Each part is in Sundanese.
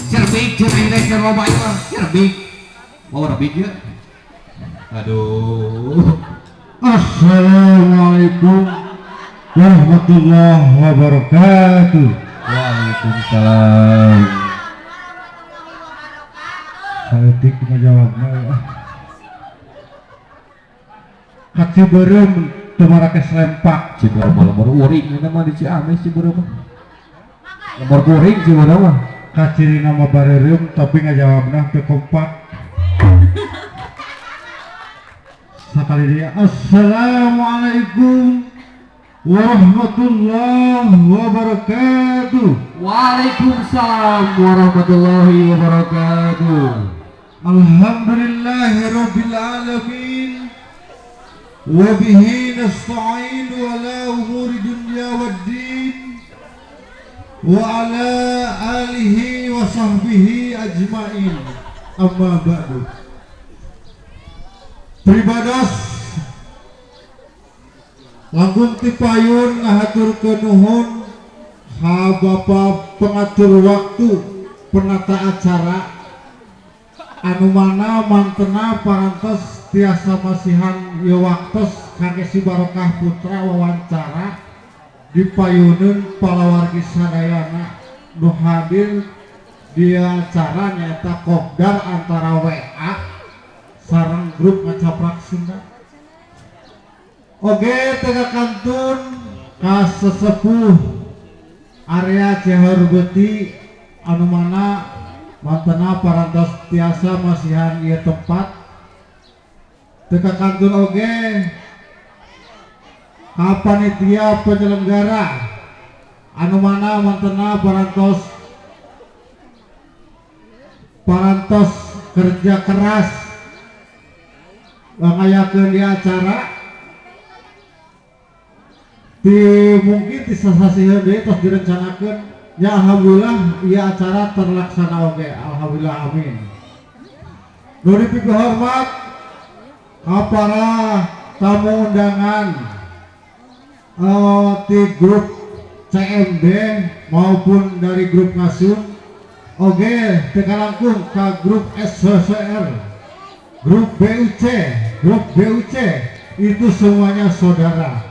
Cerbik, cerbik teh cer loba ieu mah. Cerbik. Mau rebik ya? Aduh. Assalamualaikum warahmatullahi wabarakatuh. Waalaikumsalam. Saeutik ngajawabna ya. Ka Cibeureum teu marake selempak. Cibeureum mah lembur uring eta mah di Ciamis Cibeureum mah. Lembur kuring Cibeureum mah. Kacirina mah bareureum tapi ngajawabna teu kompak. Sakali dia Assalamualaikum warahmatullahi wabarakatuh. Waalaikumsalam warahmatullahi wabarakatuh. Alhamdulillahirabbil alamin. Wa bihi nasta'in wa ala umuri dunya waddin wa ala alihi wa sahbihi ajmain. Amma ba'du. Pribados langkung ti payun ngahaturkeun nuhun ka Bapa pengatur waktu penata acara anu mana mantena parantos tiasa masihan ieu waktos kangge si Barokah Putra wawancara di payuneun palawargi sadayana nu hadir di acara nyaeta kopdar antara WA sareng grup ngacaprak Sunda. Oge teu kantun ka sesepuh area Ciheurbeuti anu mana mantena parantos tiasa masihan ieu tempat. Teu kantun oge ka panitia penyelenggara anu mana mantena parantos kerja keras ngayakeun di acara di mungkin di sasasieun deui tos direncanakeun ya alhamdulillah ieu acara terlaksana oge alhamdulillah amin. Nu dipikahormat ka para tamu undangan di grup CMD maupun dari grup Ngasun oge teu kalangkung ka grup SCR, grup BUC, grup BUC itu semuanya saudara.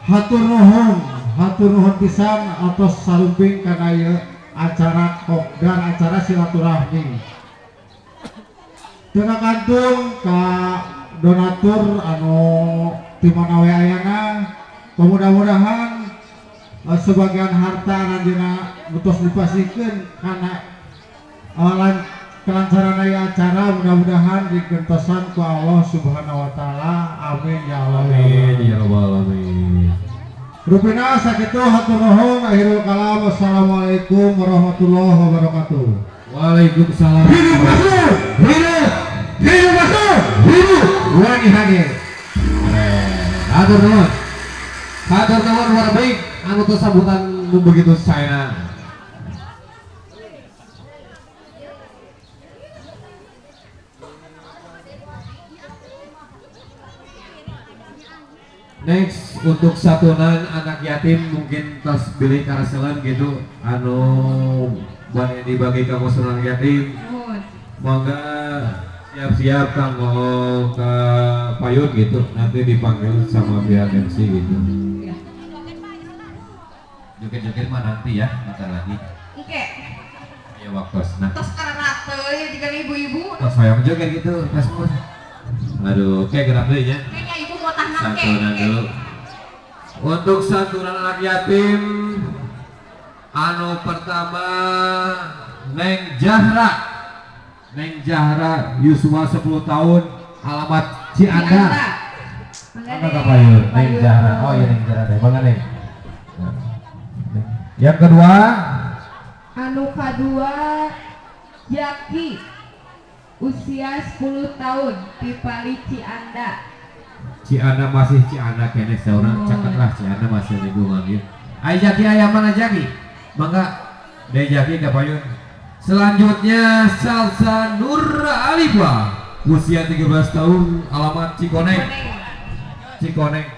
Hatur nuhun pisan atos salumping kana ieu acara kopdar, acara silaturahmi. Teu kantun ka donatur anu ti mana we ayana, mudah-mudahan sebagian harta anjeunna tos dipasihkeun kana kelancaran ieu acara mudah-mudahan digentosan ku Allah Subhanahu wa taala. Amin ya Allah. Amin ya rabbal alamin. Rupina sakitu hatur nuhun akhirul kalam. Wassalamualaikum warahmatullahi wabarakatuh. Waalaikumsalam. Hidup Rasul, hidup, hidup Rasul, hidup. Wani hage. Hatur nuhun. Hatur nuhun luar baik anu teu sambutan nu begitu saena. Next untuk santunan anak yatim mungkin tos bilih karaselan gitu anu bade dibagi ka anak yatim. Mangga siap-siap kanggo ka payun gitu, nanti dipanggil sama pihak MC gitu. Joget-joget mah nanti ya, bentar lagi. Oke. Ya waktu nah. Tos karate ya jika ibu-ibu. Tos hoyong joget gitu, tos mus. Aduh, oke gerak deui nya. Kayaknya ibu mau tahan santunan dulu. Untuk santunan anak yatim anu pertama Neng Jahra. Neng Jahra Yuswa 10 tahun, alamat Cianda. Mana Kak Payun? Neng Jahra. Oh iya Neng Jahra teh. Mangga Neng. Yang kedua anu kadua Jaki usia 10 tahun Pipali Cianda. Cianda masih Cianda kene saurang caket lah Cianda masih lingkungan ieu. Ai Jaki aya mana Jaki? Mangga Deh Jaki ka payun. Selanjutnya Salsa Nur Alifa usia 13 tahun alamat Cikoneng. Cikoneng.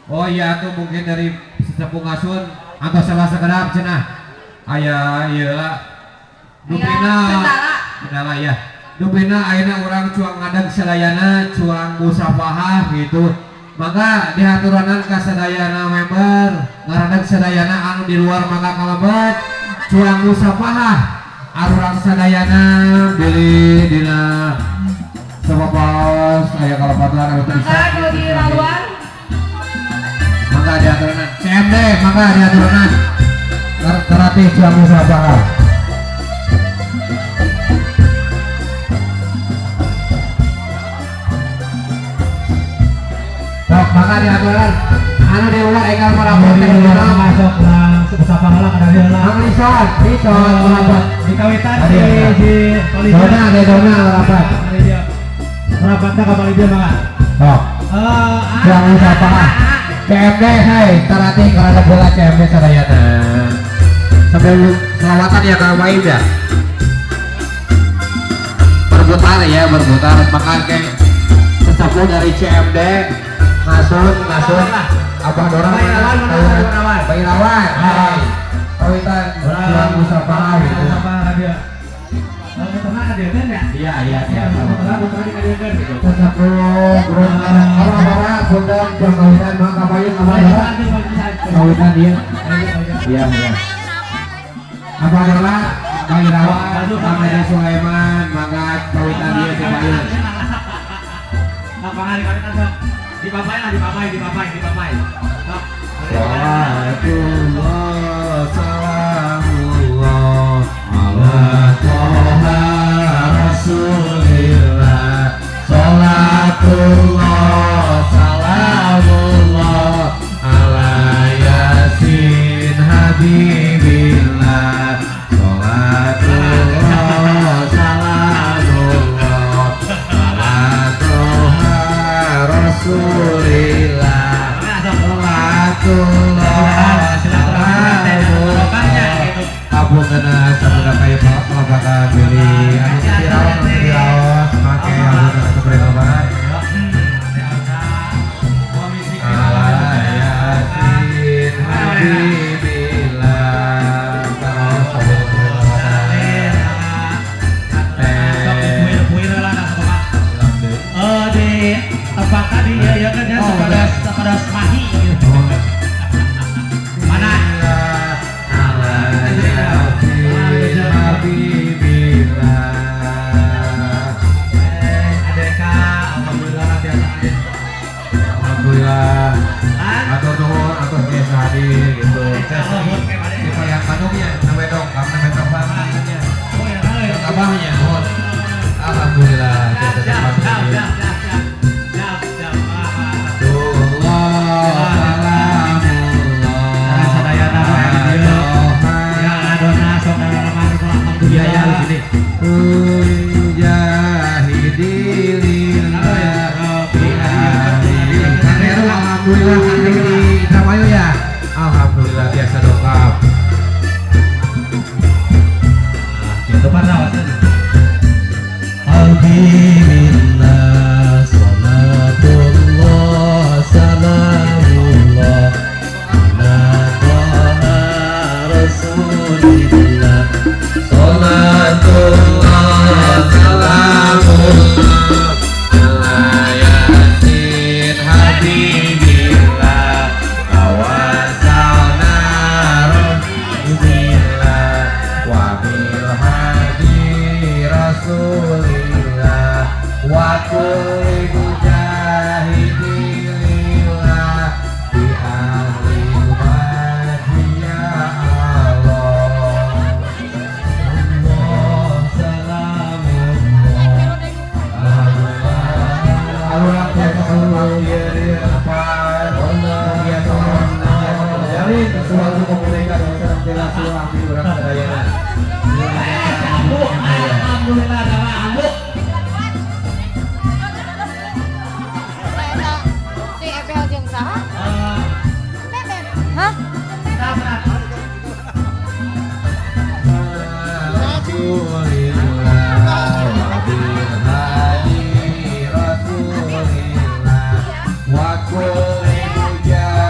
Oh iya tuh mungkin dari sesepuh ngasun atau salah sekedap cenah. Aya ieu lah. Dupina kendala ya. Dupina ayeuna urang cuang ngadeg sadayana cuang musafahah gitu. Maka dihaturanan ka sadayana member ngaradeg sadayana anu di luar maka kalebet cuang musafahah arurang sadayana bilih dina sababos aya kalepatan anu teu bisa. Maka di luar maka diaturanan CMD maka diaturanan terlatih cuang musafahah. Sok maka diaturan anu di luar enggal marapat teh masuk langsung musafahah lah kada heula. Mang Rison, Rison marapat di kawitan di Dona, di Dona marapat. Merapatnya ka Palija maka. Sok. Cuang musafahah. CMD hai terlatih karena bola CMD sadayana. Sambil selawatan ya Kang Waib ya. Berputar ya, berputar maka kayak sesepuh dari CMD ngasun ngasun Abah Dora Pak Irawan hai kawitan cuang musafahah gitu. Iya iya iya. Sesepuh guru orang-orang kundang cuang kawitan maka payun Abah Dora kawitan dia. Iya iya. Abah Dora Pak Irawan Kang Edi Sulaiman maka kawitan dia di payun. Lapangan kawitan sok. Dipapai lah, dipapai, dipapai, dipapai. Salatullah, salamullah ala toha rasulillah. Salatullah, salamullah ala yasin habibillah. Salatullah, salamullah ala toha rasulillah. Salatullah, salamullah. Abungana sabuda kayu pelabakan beli anu tiraos anu tiraos make abungana sabuda kayu ala yasin habibillah. Taraos sabuda kayu di apakah di ya kan ya sepadas mahi gitu. Mana? Ala yasin habibillah. Adeka alhamdulillah biasa aja. Alhamdulillah. Atur nuhun atur biasa hadir gitu. Kita yang Bandungnya namanya dong, kamu namanya abahnya. Abahnya, nuhun. Alhamdulillah biasa hadir. Alhamdulillah di Indramayu ya. Alhamdulillah biasa dongkap. Gitu pada Alhamdulillah salatullah salamullah ala toha rasulillah. Salatullah salamullah ala yasin habibillah. Awasalna rasulillah wa bil hadi rasulillah wa kulli mujahidin lillah bi ahli ummati ya Allah. Allah salamullah. Alhamdulillah biasa kalau ieu apa biasa terjalin sesuatu komunikasi silaturahmi urang sadayana. Alhamdulillah nama ambu. Si Ebel jeung saha? Beben. Hah? Rasulillah wa bil hadi rasulillah wa kulli mujahidin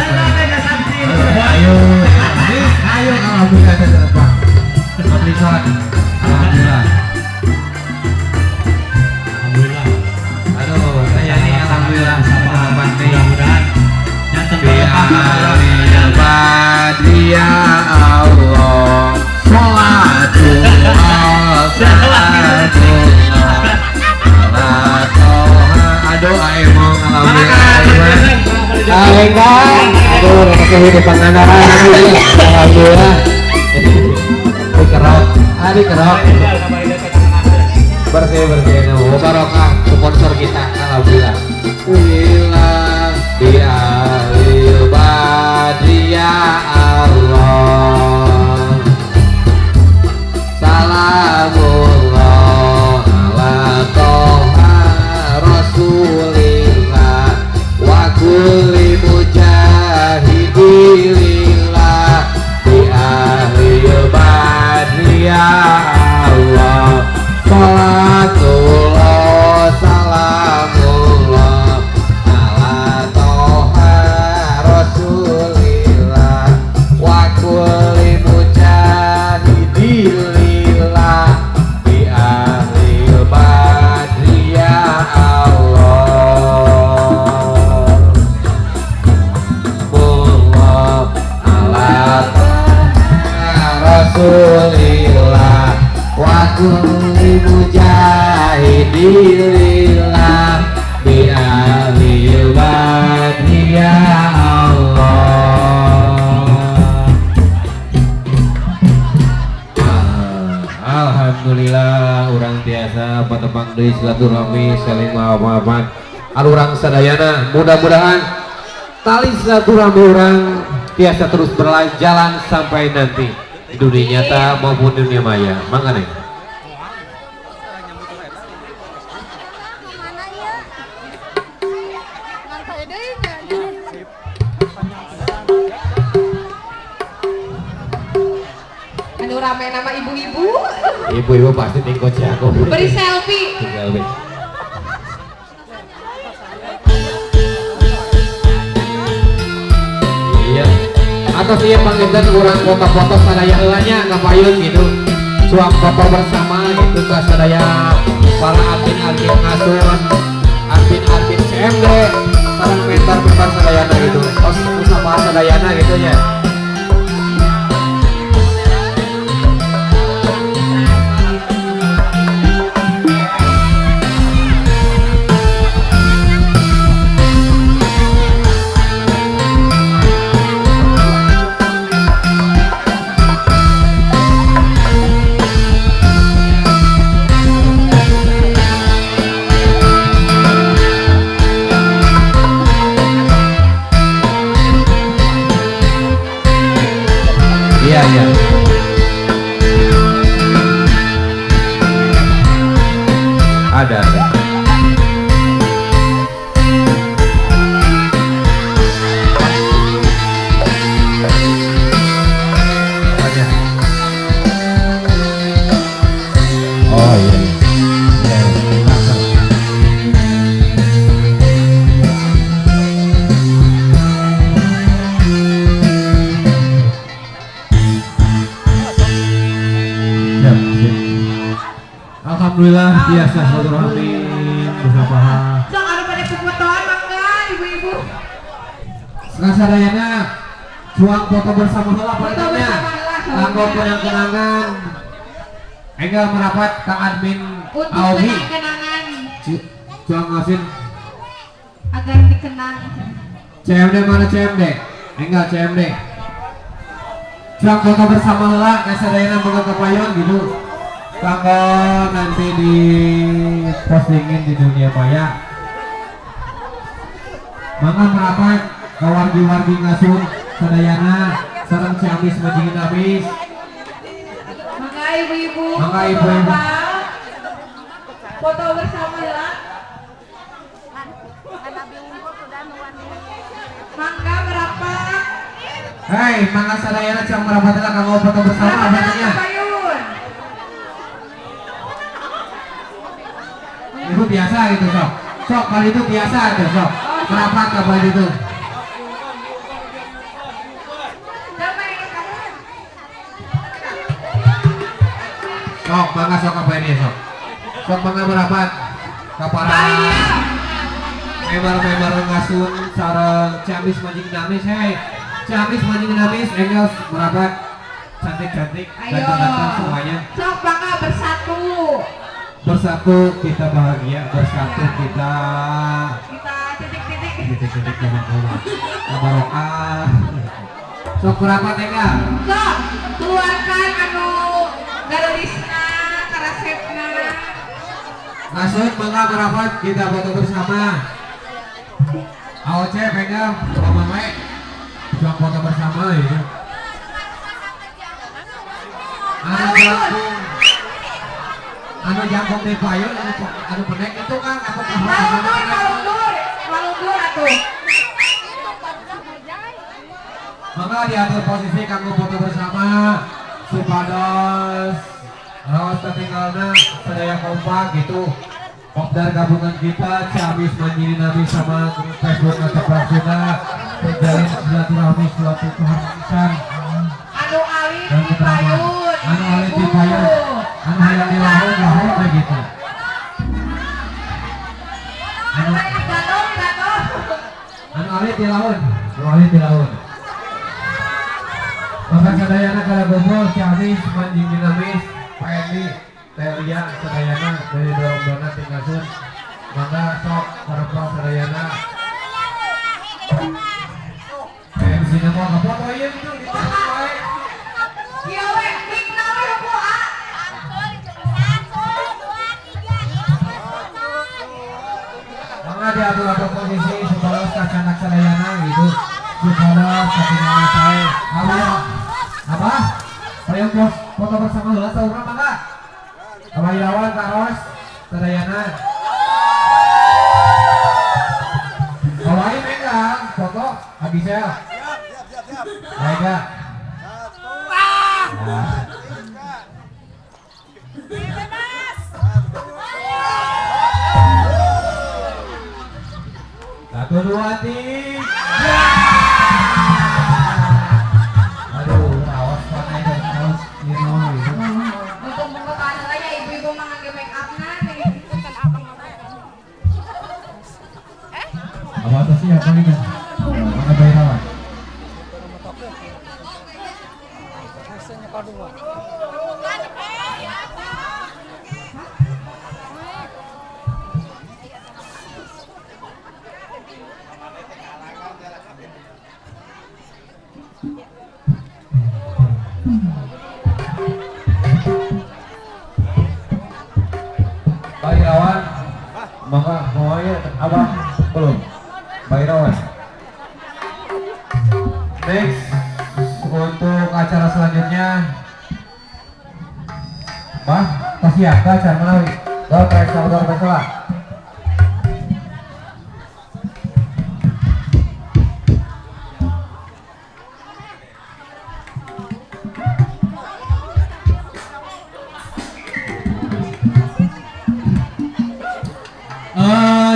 Ayo, ayo alhamdulillah Pak. Alhamdulillah. Alhamdulillah. Aduh, saya ini alhamdulillah sahabat mudah-mudahan ya Allah. Sholatullah, sholatullah. Aduh, ayo alhamdulillah. Aduh, kehidupan pangandaran. Alhamdulillah. Dikerok, dikerok. Bersih-bersih, barokah sponsor kita, alhamdulillah. Wilah bi alil badri ya Allah. Salamullah ala toha rasulillah wa kulli mujahidilillah bi ahlil badri ya Allah. Salatullah salamullah ala toha rasulillah wa kulli mujahidilillah bi ahlil badri ya Allah. Allah ala toha rasulillah wa kulli mujahidilillah bi ahlil badri ya Allah. Alhamdulillah urang biasa patepang deui silaturahmi saling maaf-maafan urang sadayana, mudah-mudahan tali silaturahmi urang biasa terus berjalan sampai nanti di dunia nyata maupun dunia maya. Mangga Neng. Anu rame nama ibu-ibu. Ibu-ibu pasti tinggal jago. Beri selfie. Selfie. Iya. Atau sih panggilan orang foto-foto sadaya heulanya ngapayun gitu. Suap foto bersama gitu ke sadaya para admin-admin ngasun, admin-admin CMD, sareng mentor-mentor sadayana gitu. Os usaha sadayana gitu ya. Iya, iya. Ada, ada. Ada. Oh iya. Iya. Alhamdulillah biasa silaturahmi bersama. Sok anu pada fotoan mangga ibu-ibu. Sadayana cuang foto bersama heula foto bersama heula. Kanggo kenang-kenangan. Enggal merapat ka admin untuk Aomi. Kenang-kenangan. Cuang ngasin agar dikenang. CMD mana CMD? Enggal CMD. Cuang foto bersama heula ka sadayana boga kapayon gitu. Kanggo nanti di postingin di dunia maya. Mangga merapat ke wargi-wargi ngasun sadayana sareng Ciamis majingin amis. Mangga ibu-ibu. Mangga ibu-ibu. Foto bersama ya. Mangga merapat. Hei, mangga sadayana cang merapat lah kanggo foto bersama abadinya. Ibu biasa gitu sok. Sok kali itu biasa tuh sok. Merapat ke baju itu. Sok mangga sok apa ini sok. Sok mangga merapat ka para member-member ngasun sareng Ciamis Manjing Dinamis, hei. Ciamis Manjing Dinamis enggal merapat cantik-cantik ganteng-ganteng semuanya. Sok mangga bersatu. Bersatu kita bahagia, bersatu kita titik-titik. Titik-titik koma-koma. Barokah. Sok merapat enggal. Sok keluarkan anu garelisna, karasepna. Ngasun mangga merapat kita foto bersama. AOC pegang Mama we. Juang foto bersama ya. Anu jangkung di payun, anu pendek itu kan apa Malundur atuh. Maka diatur posisi kanggo foto bersama supados raos tertinggalna sadaya kompak gitu. Kopdar gabungan kita Ciamis Manjing Dinamis sama grup Facebook atau Sunda terjalin silaturahmi suatu keharmonisan. Anu alit di payun, anu alit di payun, anu hayang di lahun lahun kayak gitu. Anu alit di lahun, anu alit di lahun. Bapak sadayana kada kumpul Ciamis Manjing Dinamis Pak Endi Telia sadayana dari dorong dona tinggasun mangga sok sarempang sadayana MC nya mau ngafoto ieu gitu di tangan wae ieu we mikna we hukum a 1 2 3 mangga diatur-atur posisi supaya kacanak sadayana gitu supaya katingali sae apa ayo bos foto bersama heula saurna mangga Abah Irawan, Karos, Sadayana. Bawain megang foto Abisel. Siap, siap, siap, siap. Baik ya. 1 1 2 3. Aduh, awas panai dan awas gitu. Untuk pembukaan aja ibu-ibu mah ngangge make up na nih. Apa tuh sih apa ini? Mana bayar? Pak Irawan, maka maunya apa? Belum. Pak Irawan. Next untuk acara selanjutnya, Bah, pasti ada acara mana? Go, periksa, go, periksa.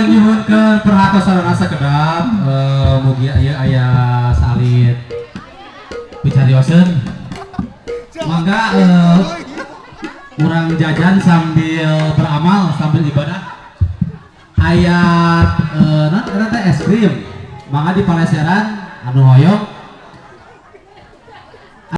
Nyuhunkeun perhatosan rasa kedap mugi ieu aya salit picarioseun mangga urang jajan sambil beramal sambil ibadah ayat non eta teh es krim mangga di paleseran anu hoyong